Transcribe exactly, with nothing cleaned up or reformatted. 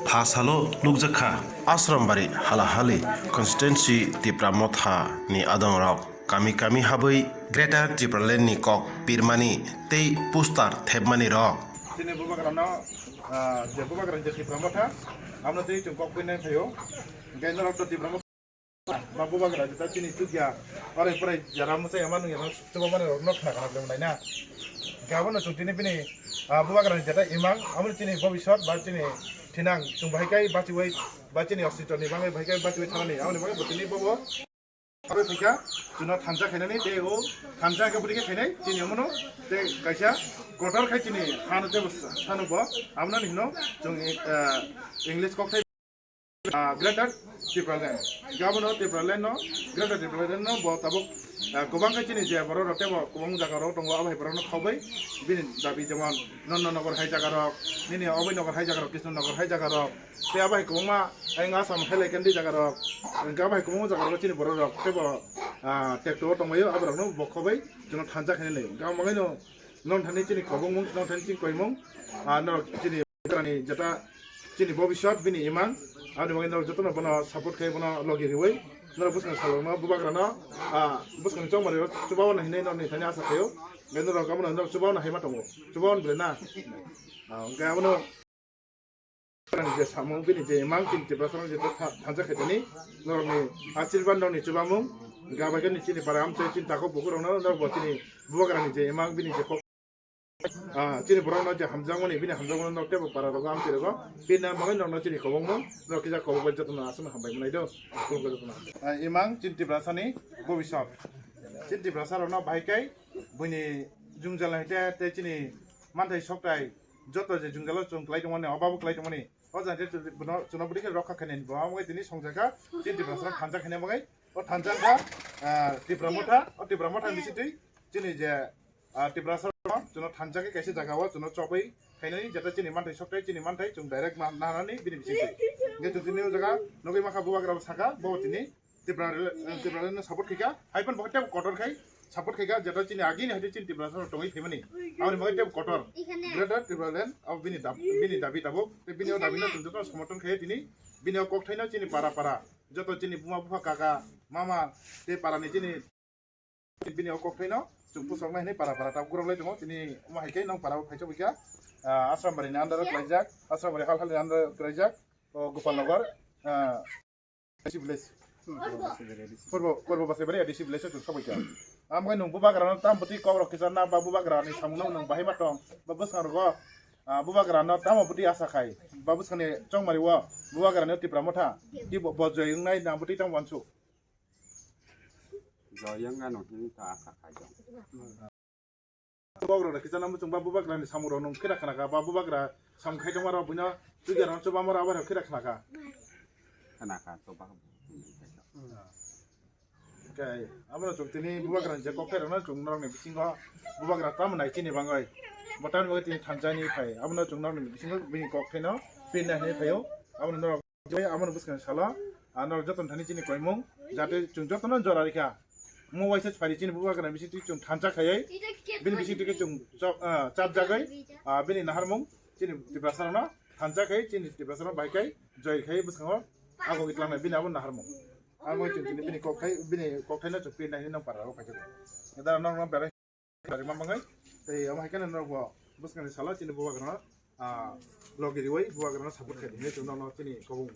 Pha salo nukjakha Asrambari halahali constituency Tipra Motha ni adongrok kami kami habwi Greater Tipraland ni kok pirmani tei poster thepmani rok. Chini bubagrano, ah, je bubagrani je Tipra Motha, amno tei chwng kok pinai phaio. Hwnkhe norok to Tipra Motha ba bubagra jeta chini chukya, ore pore jara mwsai ama nung jara chuba mani rok nok khna khna belai na. Gabo no chwng tini bini, ah, bubagra ni jeta imang, amo chini bobiswt ba chini thinang chwng bahai kai bachiwai ba chini osito ni bagwi bahai kai bachiwai thanani, amo ni bagwi bo tini bobo. Aro thika chwngno thansa khainani tei o thansa khe bwrwi khe khainai chini omono tei kaisa kotor khai chini hano tei sano bo amo no hino chwng, ah, English kok thai. Ah, Greater Tipraland. Gabon o Tipraland no, Greater Tipraland no bo tabuk, ah, kwbang khe chini je borok rok tebo kwbang jaga rok tongo, abo hai borok no khobwi bini dabi jemon Nanda Nagar hai jaga rok, nini Abhay Nagar hai jaga rok, Krishna Nagar hai jaga rok, tei abo hai kwbangma ayang Assam hai lai kandi jaga rok, hwnkhe abo hai kwbangma jaga rok chini borok rok tebo, ah, tekto o tongbaio, abo rok no bo khobwi chwngno thansa khainai lai. Gabon bagwi no nong thani chini kobongmung, nong thani chini koimung, ah, norok chini Bubagrani jeta chini bobiswt bini imang, aboni bagwi norok jotono bono support khai bono logi riwi norok bwskang salokno bubagrano, ah, bwskangni chongmani rok chubawana hinwi norokni thani asa khaio. Hwnkhe norok abono norok chubawana haima tongo, chubawan bwle na? Ah, hwnkhe abono bubagrani je samung bini je imang chini Tiprasarok je tha-, thansa khaitani norokni asirwad norokni chubamung, hwnkhe abaikhe chini para amchai chini takhuk bukhuk rokno norok bo chini bubagrani je imang bini je kok Ah, chini borok no je hamjakmani, bini hamjakmani no tebo para rogo, amchai rogo, bini bagwi no, no chini kobongmung, no kisa kobong bai jotono aswkno hambai mwnai do, khulumkha jotono. Ah, imang chini Tiprasani bobiswt. Chini Tiprasa rokno bahai kai, buini jwngjal hai te, te chini manthai sokthai, joto je jwngjalo chwng kwlai tongmani, obabo kwlai tongmani, o jaga je chwng, bono, chwngno bwrwi khe rokha khainani, bo amo tini songjakha, chini Tiprasa rok thansa khaina bagwi, o thansa wngkha, ah, Tipra Motha, o Tipra Motha ni bisingtwi chini je, ah, Tiprasa rok chwngno thansa khe kaisa jaga o chwngno chobwi khainani, jeta chini manthai sokthai, chini manthai chwng direct ma-, nanani bini bisingtwi. Hwnkhe chwng tini o jaga nugwi mankha, bubagra bo sakha, bo tini Tipra rel-, eh, Tipraland no support khaikha, hai phano bo tebo kotor khai support khaikha, jeta chini agini hai chini Tiprasa rok tongwi phaimani, aboni bagwi tebo kotor. Greater Tipraland abo bini dab-, bini dabi tabuk, tei bini o dabi no chwng joto somorthon khai tini, bini o kokthai no chini para para, joto chini buma bupha kaka mama tei para ni chini bini o kokthai no chwng pusoknai hinwi para para tabuk gorok lai tongo. Tini omo hai khe nong para o phaichok kha, ah, Asrambari ni under o kwlaijak, Asrambari hal hal ni under o kwlaijak, o Gopal Nagar, ah, A D C village. Purbo, Purbo Basaibari A D C village o chwng sokbai kha. Amo khe nwng bubagra no tamo bwtwi kok rok kisa na ba bubagra ni samung no nwng bahai ma tong ba bwskang rogo, ah, bubagra no tamo bwtwi asa khai ba bwskang ni chongmari o bubagra no Tipra Motha tei bo, bo joi wngnai na bwtwi tamo uansuk. Joyang ano hini ta asa khaijak. Bubagra rok kisa nang muchung ba bubagra ni samung rok nung khira khna kha ba bubagra samung khai tongma rok buino chukya rok chuba ma rok abo rok khira khna kha. Khna kha to ba. Kai abo no chung tini bubagra ni je kok khai rok no chung norok ni bisingo bubagra tamo nai chini bangoi. Bo tamni bagwi tini thansa ni phai abo no chung norok ni bisingo bini kok khai no pirna hinwi phaio abo no norok. Tei amo ni bwskang salo, ah, norok joto ni thani chini koimung, jate chwng joto no jora rikha. Mo waisa phari chini bubagra ni bisingtwi chwng thansa khaiwi, bini bisingtwi khe chwng chop, ah, chapjagwi, ah, bini naharmung chini Tiprasa rokno thansa khai, chini Tiprasa rok bai khai, joi khai bwskango ago gitlangnai bini abo naharmung. Amo chwng chini bini kok khai, bini kok khai no chwng pirnai hinwi nang para rok khai. Eda norok no berai Kwrwima mangai, tei omo hai kheno norok bo bwskangni salo chini bubagrano, ah, logi riwi bubagrano support khai di hinwi chwng norokno chini kobong.